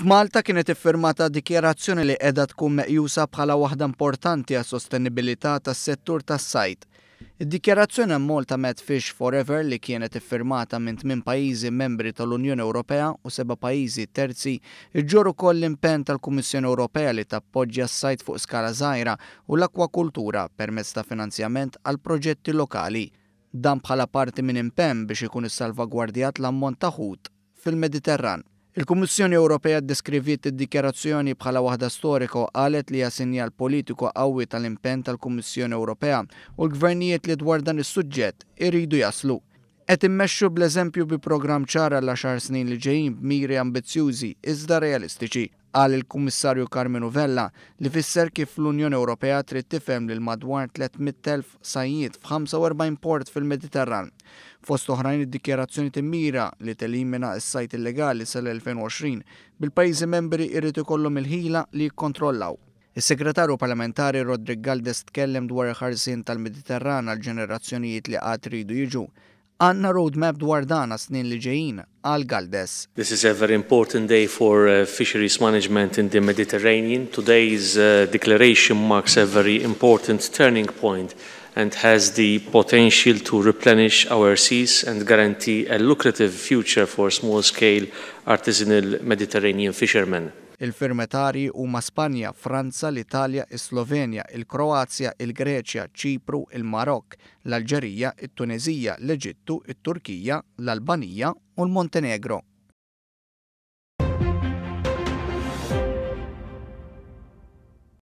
F'Malta kienet iffirmata dikjarazzjoni li qiegħda tkun meqjusa bħala waħda importanti għas-sostenibilità tas-settur tas-sajd. Id-dikjarazzjoni Malta Med Fish Forever, li kienet iffirmata minn tmien pajjiżi membri tal-Unjoni Ewropea u seba' pajjiżi terzi, iġġorr ukoll l-impenn tal-Kummissjoni Ewropea li tappoġġja s-sajd fuq skala żgħira u l-akwakultura permezz ta' finanzjament għal proġetti lokali. Dan bħala parti minn impenn biex ikun issalvagwardjat l-ammont ta' ħut fil-Mediterran. Il-Kummissjoni Ewropea ddeskriviet id-dikjarazzjoni bħala waħda storika u qalet li hija sinjal politiku qawwi tal-impenn tal-Kummissjoni Ewropea u l-gvernijiet li dwar dan is-suġġett iridu jaslu. Qed immexxu bl-eżempju bi programm ċar għall-għaxar snin li ġejjin b'miri ambizzjużi iżda realistiċi, qal il-Kummissarju Karmenu Vella, li fisser kif l-Unjoni Ewropea trid tifhem lil madwar 300,000 sajjied f'45 port fil-Mediterran. Fost oħrajn, id-dikjarazzjoni timmira li telimina s-sajd illegali sal-2020, bil-pajjiżi membri jrid ikollhom il-ħila li jikkontrollaw. Is-Segretarju Parlamentari Roderick Galdes tkellem dwar il-ħarsien tal-Mediterran għall-ġenerazzjonijiet li għad iridu jiġu. "Għandna roadmap dwar dan għas-snin li ġejjin," qal Galdes. This is a very important day for fisheries management in the Mediterranean. Today's declaration marks a very important turning point and has the potential to replenish our seas and guarantee a lucrative future for small-scale artisanal Mediterranean fishermen. Il-firmatarji huma Spanja, Franza, l-Italja, is-Slovenja, il-Kroazja, il-Greċja, Ċipru, il-Marokk, l-Alġerija, it-Tuneżija, l-Eġittu, it-Turkija, l-Albanija u l-Montenegro.